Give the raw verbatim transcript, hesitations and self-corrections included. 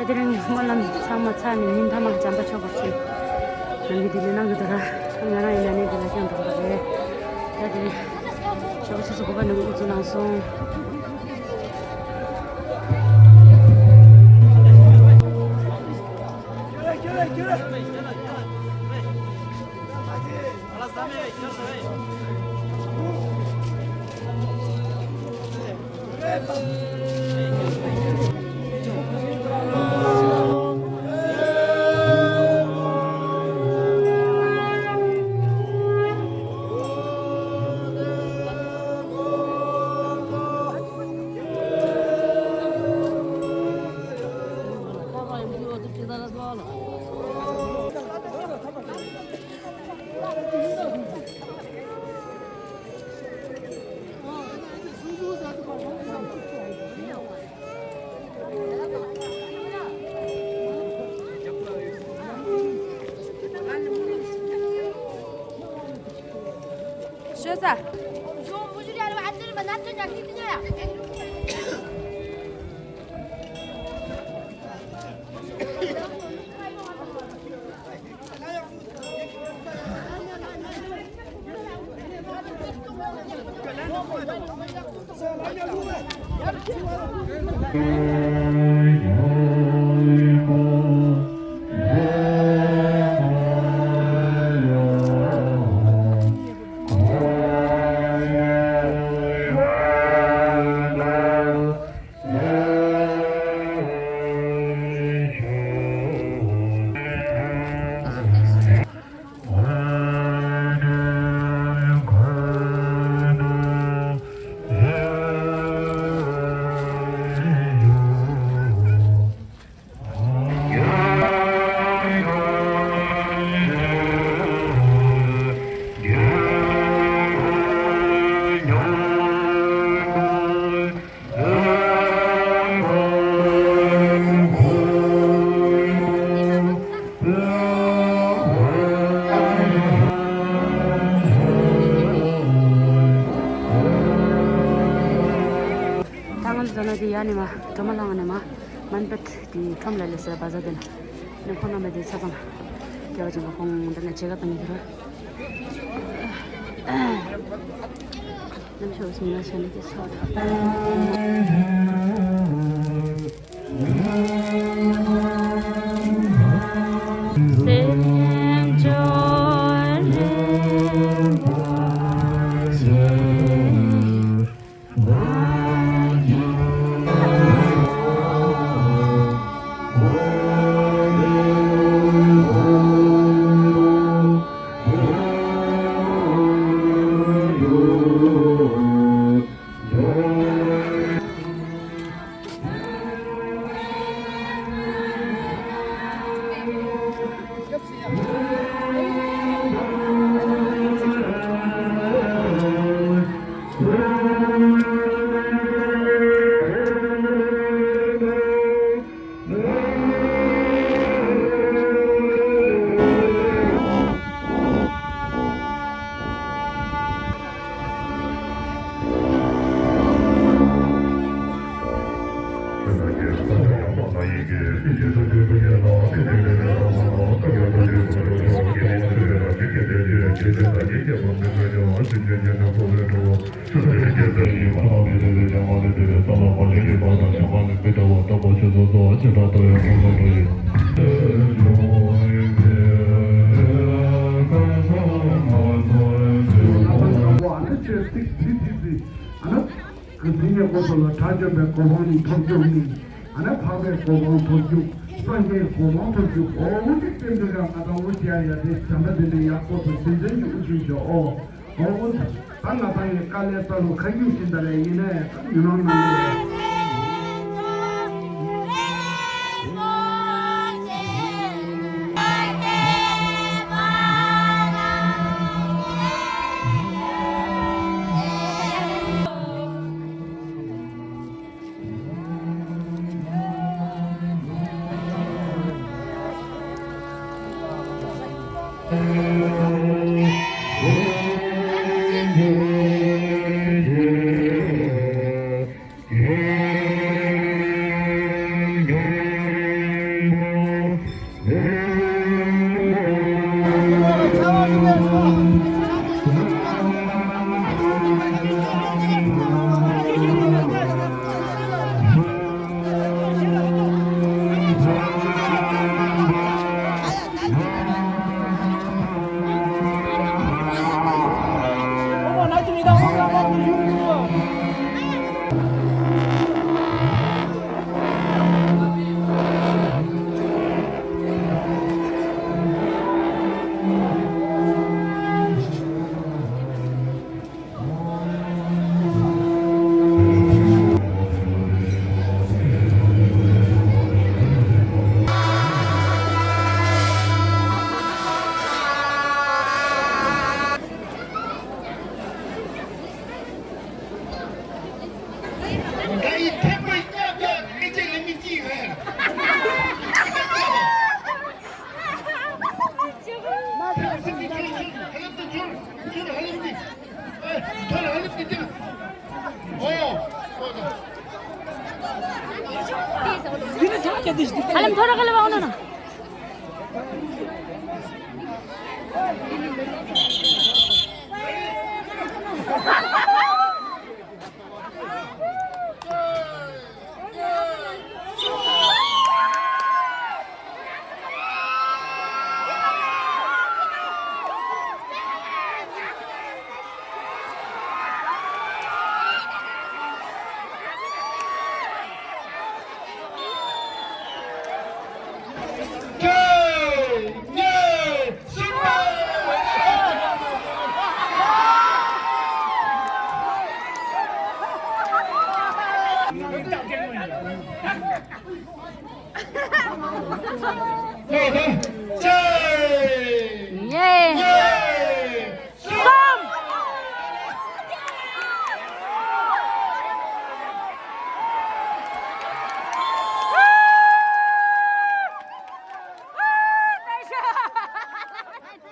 ད་དེ་རིང་སྨོན་ལམ་ཚང་མ་ཚར་ནས་ཉིན་མཐའ་མ་བྱམས་པ་མཆོག་གི་ཚེ། ནང་གི་དེ་ལས་ནང་གི་དོ་ར། ང་རང་ཡིན་ན་ནི་དེ་ལ་ཀྱང་འགྲོ་གི་རེད། ད་དེ་རིང་ཞོགས་ཆུ་ཚོད་དགུ་པ་ནང་དབུ་འཛུགས་གནང་སོང་། ཤོད་ས། ད་ང་ཚོ་ད་ལྟ་དེ་ཡར་ནས་མར་སྒྲོལ་མ་ལྷ་ཁང་ནས་མར་མན་པད་དེ་ཁྲོམ་ལ་སླེབས་ཟེར། བ་ཟ་དེ་ན་ནས་ཁོང་རྣམ་པ་དེ་ཆ་ཚང་རྒྱལ་བ་ཅན་གྱི་ཁོང་འདི་ནས་མཇལ་ཁ་བཏང་གི་འདུག་ར། ནམ་ཞོགས་སུ་མི་ལ་ཤ་ནི་དེ་སོགས་དང་། སེམས་མཆོག་ལེན་པར་ཤོག། གི་འཛིན་གྱི་སྐོར་སོགས་ལ་དགྲ་བཅོམ་པའི་གོ་འཕང་ནི་ཐོབ་རྒྱུ་ནི། ཨ་ནི་འཕགས་པའི་གོ་འཕང་ཐོབ་རྒྱུ། སངས་རྒྱས་གོ་འཕང་ཐོབ་རྒྱུ། འོ་འོ་དེ་བསྟན་འདི་རང་ང་དང་འོ་བྱས་ཡ་དེ་བྱམས་པ་དེ་འདྲའི་ཡག་པོ་སོ་སེམས་ཅན་གྱི་དབུ་ཁྲིད་ཤོག་ཨོ། འོ་འོ་ད་ད་ང་དང་ཡི་དཀའ་ལས་ས་ལུ་ཁ་རྒྱུག་བཞིན་ད་རེ་ཡིན་ནའི་ད་མི་མང་ནང་ལས། ཧ་ལམ་ཐོ་ར་ག་ལ་བ་འོ་ན་ན།